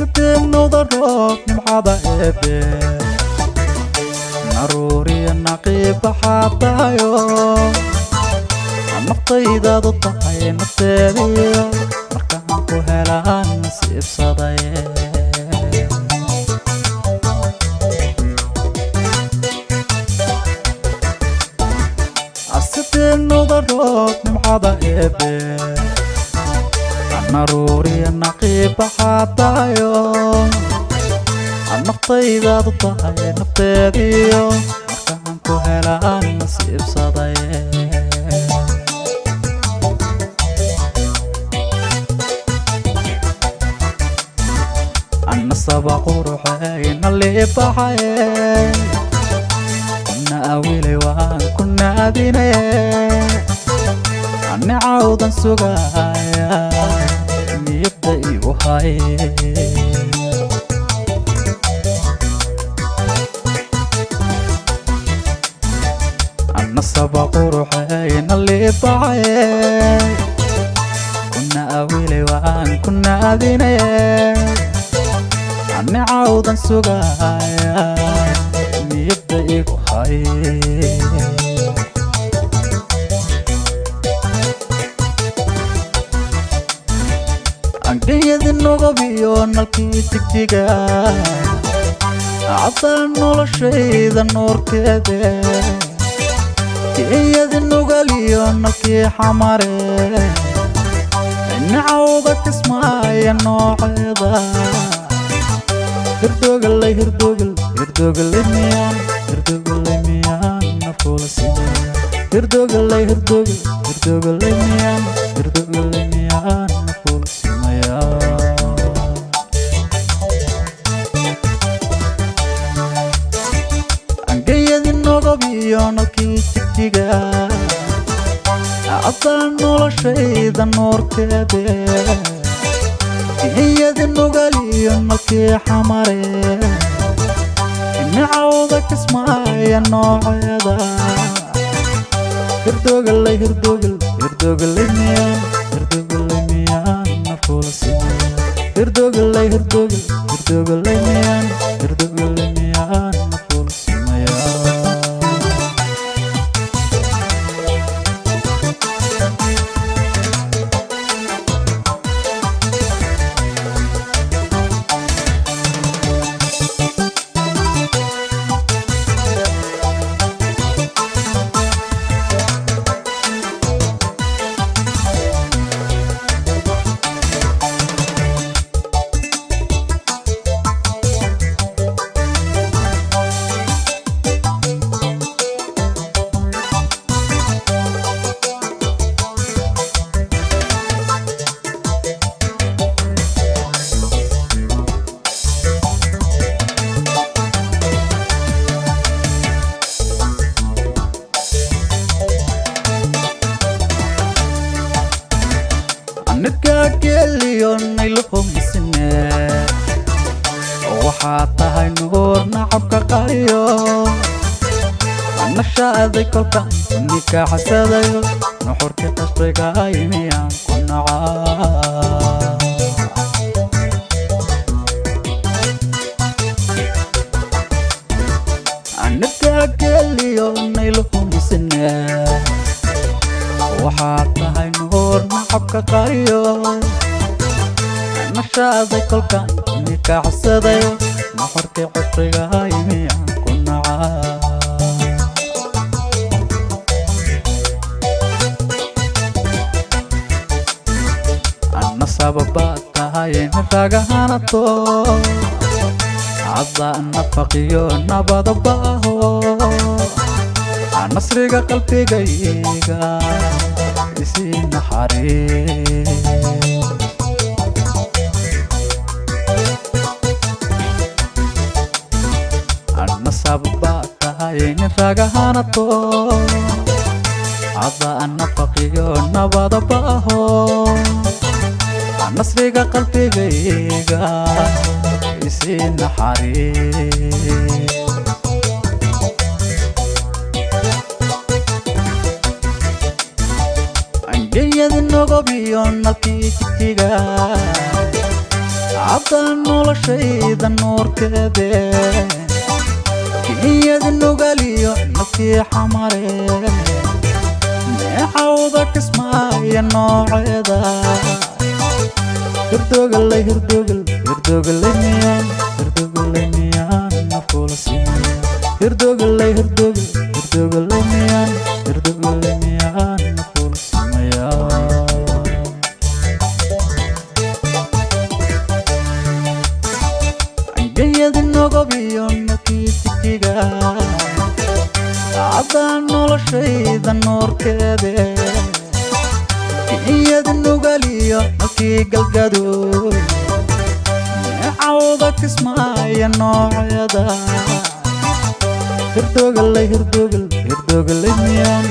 Sideenuda roob nimcada eebe naruuriya naqiib waxaa tahayo naftaydaadu tahay nafteediyo markaan ku helaan nasiibsaday. Sideenuda roob nimcada eebe naruuriya naqiib waxaa tahayo naftaydaadu tahay nafteediyo markaan ku helaan nasiibsaday. Annasaba quruxayna liibaxaye kuna awilay waan ku naadinaye anni cawdan sugaya niyadda igu hay. Annasaba quruxayna liibaxaye kuna awilay waan ku naadinaye anni cawdan sugaya niyadda igu hay. Angayadi nogobiyo nalkii jigjiga cadaan noloshayda nuurkeede kiyadi nugaliyo nalkii xamare nicawda kismaaya nooceeda. Hirdogalay hirdogal hirdogalay miyaan hirdogalay miyaan nafkula simaya. Hirdogalay hirdogal hirdogalay miyaan hirdogalay miyaan nafkula simaya. Angayadi nogobiyo nalkii jigjiga cadaan noloshayda nuurkeede iyadi nugaliyo nalkii xamare nicawda kismaaya nooceeda. Hirdogalay hirdogal hirdogalay miyaan hirdogalay miyaan nafkula simaya. Hirdogalay hirdogal hirdogalay miyaan hirdogalay miyaan nafkula simaya. Anigageliyo nayluhumisine waxaa tahay nuur nacabka qariyo nashaaday kolka nikaaxsadayo nuxurkii qasriga imiyaan ku nacaa. Anigageliyo nayluhumisine waxaa tahay nuur nacabka qariyo nashaaday kolka nikaaxsadayo nuxurkii qasriga imiyaan ku nacaa. Anna sababaad tahay in ragahanato cadda nafaqiyo nabada baaho nasriga qalbigayga isii naxariis. Anna sababaad tahay in ragahanato cadda nafaqiyo nabada baaho nasriga qalbigayga isii naxariis. Angayadi nogobiyo nalkii jigjiga Cabdan noloshayda nuurkeede, kenyada nugaliyo nafkii xamare, neecawda Kismaayo nooceeda. Hirdogalay, hirdogal, hirdogalay miyaan, hirdogalay miyaan nafkula simaya? Hirdogalay, hirdogal, hirdogalay miyaan, hirdogalay miyaan nafkula simaya? Gayadi nogobiyo nakii jigjiga, caddaan noloshayda nuurkeede, kenyada nugaliyo nalkii galgado, neecawda Kismaayo nooceeda. Hirdogalay, hirdogal, hirdogalay miyaan,